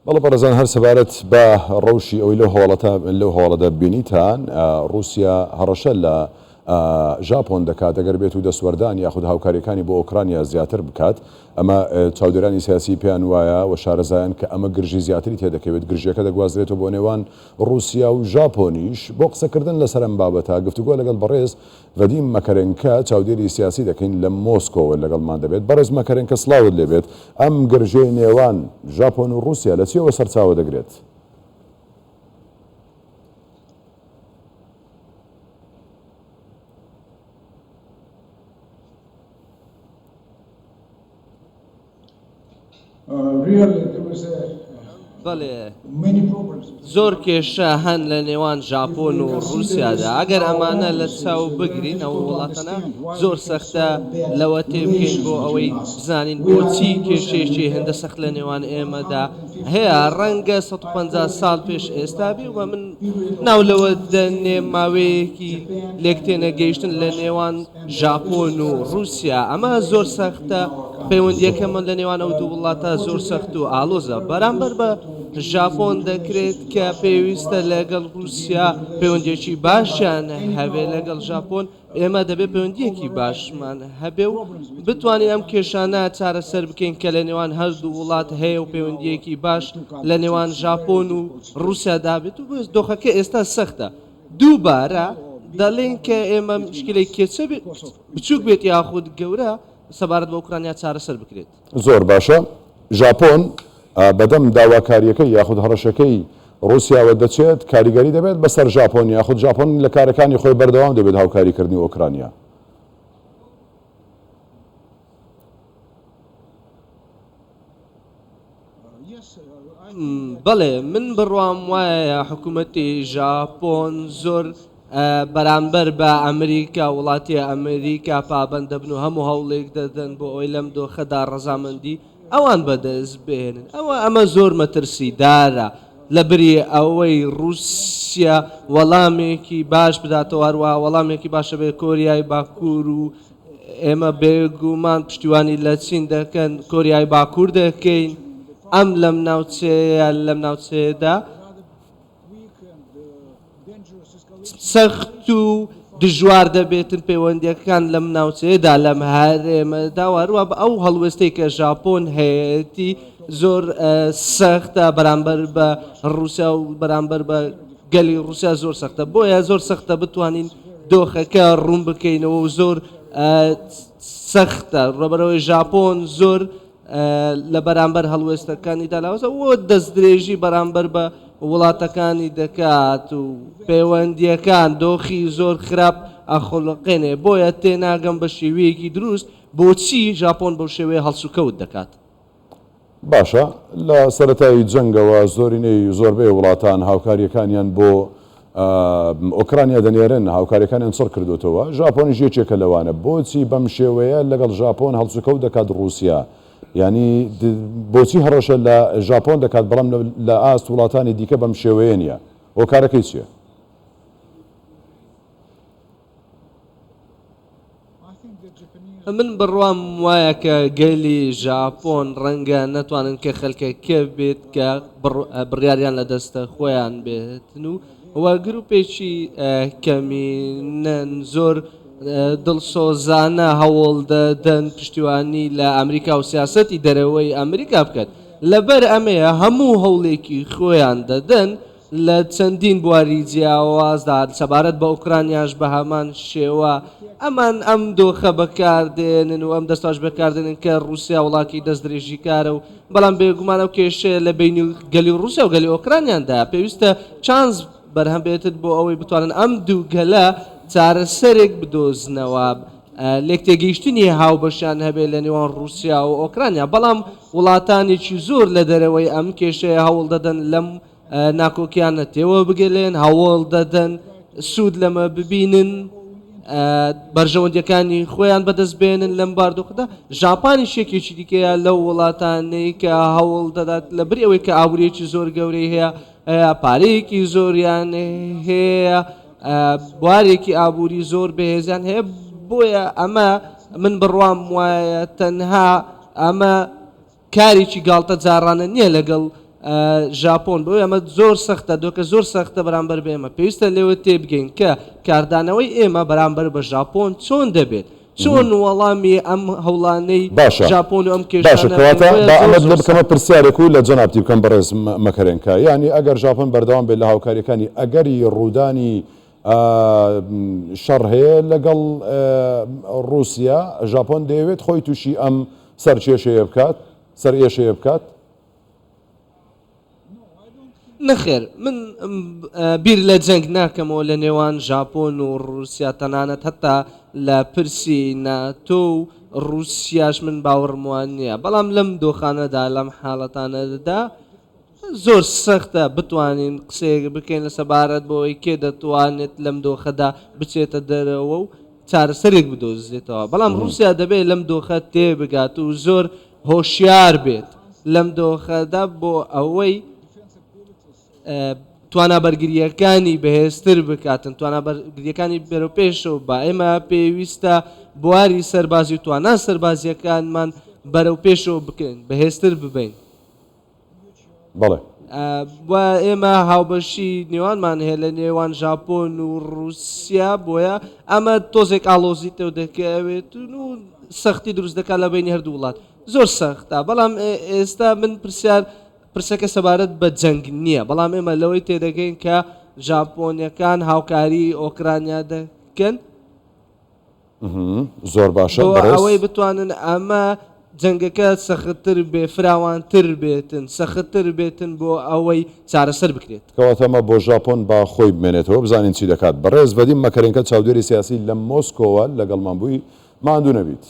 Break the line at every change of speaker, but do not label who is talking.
بەڵێ بەڕێزان هەر سەبارەت بە ڕەوشی ئەوەی لەو هەواڵەتا لەو هەواڵەدا بینیتان ڕووسیا هەڕەشە لە ژاپۆن دەکات ئەگەر بێت و دەستوەردان یاخود هاوکاریەکانی بۆ ئۆکرانیا زیاتر بکات ئەمە چاودێرانی سیاسی پێیان وایە و شارەزایان کە ئەمە گرژی زیاتری تێدەکەوێت گرژیەکە دەگوازرێتەوە بۆ نێوان ڕووسیا و ژاپۆنیش بۆ قسەکردن لەسەر ئەم بابەتە گفتوگۆ لەگەڵ بەڕێز ڤەدیم مەکەرێنکە، چاودێری سیاسی دەکەین لە مۆسکۆوە لەگەڵمان دەبێت. بەڕێز مەکەرێنکە سڵاوت لێبێت، ئەم گرژیەی نێوان ژاپۆن و ڕووسیا لە چیەوە سەرچاوە دەگرێت؟
بەڵێ زۆر کێشە هەن لە نێوان ژاپۆن و ڕووسیادا ئەگەر ئەمانە لە چاو بگرین ئەو وڵاتانە زۆر سەختە لەوە تێبگەین بۆ ئەوەی بزانین بۆچی کێشەیەکی هێندە سەخت لە نێوان ئێمەدا هەیە ڕەنگە 150 ساڵ پێش ئێستا بێ و من ناو لەوە دەنێ ماوەیەکی لێک تێنەگەیشتن لە نێوان ژاپۆن و ڕووسیا، ئەمە زۆر سەختە، پەیوەندییەکەمان لە نێوان ئەو دوو وڵاتە زۆر سەخت و ئاڵۆزە. بەرامبەر بە ژاپۆن دەکرێت کە پێویستە لەگەڵ ڕووسیا پەیوەندییەکی باشیان هەبێت لەگەڵ ژاپۆن، ئێمە دەبێت پەیوەندییەکی باشمان هەبێ و بتوانین ئەم کێشانە چارەسەر بکەین کە لە نێوان هەردوو وڵات هەیە و پەیوەندییەکی باش لە نێوان ژاپۆن و ڕووسیادا بێت و دۆخەکە ئێستا سەختە. دووبارە دەڵێین کە ئێمە مشکلەی کێچە بچووک بێت یاخود گەورە سەبارەت بە ئۆکرانیا چارەسەر بکرێت.
زۆر باشە ژاپۆن بەدەم داواکاریەکەی یاخود هەڕەشەکەی ڕوسیاوە دەچێت کاریگەری دەبێت بەسەر ژاپۆن یاخود ژاپۆن لە کارەکانی خۆی بەردەوام دەبێت هاوکاری کردنی ئۆکرانیا؟
بەڵێ من بڕوام وایە حکوومەتی ژاپۆن زۆر بەرامبەر بە ئەمریکا وڵاتی ئەمریکا پابند دەبن و هەموو هەوڵێک دەدەن بۆ ئەوەی لەم دۆخەدا ڕەزامەندی ئەوان بەدەست بهێنن ئەوە ئەمە زۆر مەترسیدارە لە بری ئەوەی رووسیا وەڵامێکی باش بداتەوە هەروە وەڵامێکی باشە بێ کۆریای باکوور و ئێمە بێگومان پشتیوانی لە چین دەکەن، کۆریای باکوور دەکەین، ئەم لەم ناوچەیە لەم ناوچەیەدا سەخت و دژوار دەبێتن پەیوەندیەکان لەم ناوچەیەدا لەم هەرێمەدا و هەروە بە ئەو هەڵوێستەی کە ژاپۆن هەیەتی زۆر سەختە بەرامبەر بە ڕووسیا و بەرامبەر بە گەلی ڕووسیا زۆر سەختە بۆیە زۆر سەختە بتوانین دۆخەکە ڕوون بکەینەوە و زۆر سەختە ڕەبەرەوەی ژاپۆن زۆر لە بەرامبەر هەڵوێستەکانی دالاوەزە و دەستدرێژی بەرامبەر بە وڵاتەکانی دەکات و پەیوەندیەکان دۆخی زۆر خراپ ئەخڵقێنێ بۆیە تێناگەم بە شێوەیەکی دروست بۆچی ژاپۆن بەو شێوەیە هەڵسوکەوت دەکات.
باشە لە سەرەتای جەنگەوە زۆرینەی زۆربەی وڵاتان هاوکاریەکانیان بۆ ئۆکرانیا دەنێرن هاوکاریەکانیان چڕ کردوتەوە ژاپۆنیش یەکێکە لەوانە بۆچی بەم شێوەیە لەگەڵ ژاپۆن هەڵسوکەوت دەکات ڕووسیا یعنی بۆچی هەڕەشە لە ژاپۆن دەکات بەڵام لە ئاست وڵاتانی دیکە بەم شێوەیە نییە هۆکارەکەی چییە؟
من بڕوام وایە کە گەلی ژاپۆن ڕەنگە نەتوانن کە خەلکەکە بێت کە بڕیاریان لە دەستە خۆیان بێتن و و گروپێکی کەمینەن زۆر دڵسۆزانە هەوڵ دەدەن پشتیوانی لە ئەمریکا و سیاسەتی دەرەوەی ئەمریکا بکەن لەبەر ئەمەیە هەموو هەوڵێکی خۆیان دەدەن لە چەندین بواری جیاوازدا، سەبارەت بە ئۆکرانیاش بە هەمان شێوە، ئەمان ئەم دۆخە بەکاردێنن و ئەم دەستاش بەکاردێنن کە ڕووسیا وڵاتی دەستدرێژیکارە و بەڵام بێگومان ئەو کێشەیە لە بەینی گەلی ڕووسیا و گەلی ئۆکرانیاندا پێویستە چانس بەرهەم بێتت بۆ ئەوەی بتوانن ئەم دوو گەلە چارەسەرێک بدۆزنەوە لێکتێگەیشتنی هاوبەشیان هەبێت لە نێوان ڕووسیا و ئۆکرانیا بەڵام وڵاتانێکی زۆر لە دەرەوەی ئەم کێشەیە هەوڵ دەدەن لەم ناکۆکیانە تێوە بگەلێن، هەوڵ دەدەن سوود لەمە ببینن، بەرژەوەندیەکانی خۆیان بەدەست بێنن لەم باردۆخدا. ژاپانیش یەکێکی دیکەیە لەو وڵاتانەی کە هەوڵ دەدات لە بری ئەوەی کە ئابووریەکی زۆر گەورەی هەیە، پارەیەکی زۆریان هەیە، بوارێکی ئابووری زۆر بەهێزیان هەیە، بۆیە ئەمە من بڕوام وایە تەنها ئەمە کارێکی گاڵتەجاڕانە نییە لەگەڵ ژاپۆن بۆیە ئەمە زۆر سەختە دۆکە زۆر سەختە بەرامبەر بە ئێمە پێویستە لێوە تێبگەین کە کاردانەوەی ئێمە بەرامبەر بە ژاپۆن چۆن دەبێت چۆن وەڵامی ئەم هەوڵانەی
باشە
ژاپۆن و ئەم
باشە
کێشانە
کەواتە
بەین بۆیە
با
زۆر
ئەمەت
زۆر
لێ بکەمە
سەختە.
پرسیارێک و لە جەنابتی بکەم بەڕێز مەکەرێنکا یانی ئەگەر ژاپۆن بەردەوام بێت لە هاوکاریەکانی ئەگەری ڕوودانی شەڕ هەیە لەگەڵ ڕووسیا ژاپۆن دەیەوێت خۆی تووشی ئەم سەرکێشەیە بکات سەرئێشەیە بکات؟
نەخێر من بیر لە جەنگ ناکەمەوە لە نێوان ژاپۆن و ڕووسیا تەنانەت هەتا لە پرسی ناتۆ و ڕووسیاش من باوەڕم وان نییە بەڵام لەم دۆخانەدا لەم حاڵەتانەدا زۆر سەختە بتوانین قسەیەک بکەین لە سەبارەت بەوەی کێ دەتوانێت لەم دۆخەدا بچێتە دەرەوە و چارەسەرێک بدۆزێتەوە بەڵام ڕووسیا دەبێت لەم دۆخە تێبگات و زۆر هۆشیار بێت لەم دۆخەدا بۆ ئەوەی توانا بەرگرییەکانی بەهێزتر بکاتن توانا بەرگرییەکانی بەرەو پێشەوە با ئێمە پێویستە بواری سەربازی و توانا سەربازیەکانمان بەرەو پێشەوە بکەین بەهێزتر ببین.
بەڵێ.
و ئێمە هاوبەشی نێوانمان هەیە لە نێوان ژاپۆن و ڕووسیا بۆیە ئەمە تۆزێک ئاڵۆزی تێو دەکەوێت و سەختی دروست دەکات لە بینی هەردوو وڵات زۆر سەختە بەڵام ئێستا من پرسیار پرسەکە سەبارەت بە جەنگ نییە بەڵام ئێمە لەوەی تێدەگەین کە ژاپۆنیەکان هاوکاری ئۆکرانیا دەکەن
زۆر باشە
بۆ
بەڕێز.
ئەوەی بتوانن ئەمە جەنگەکە سەختتر بێ فراوانتر بێتن سەختتر بێتن بۆ ئەوەی چارەسەر بکرێت.
کەواتە ئەمە بۆ ژاپۆن با خۆی بمێنێتەوە بزانین چی دەکات. بەڕێز ڤەدیم مەکەرێنکە چاودێری سیاسی لە مۆسکۆوە لەگەڵمان بووی ماندوو نەبیت.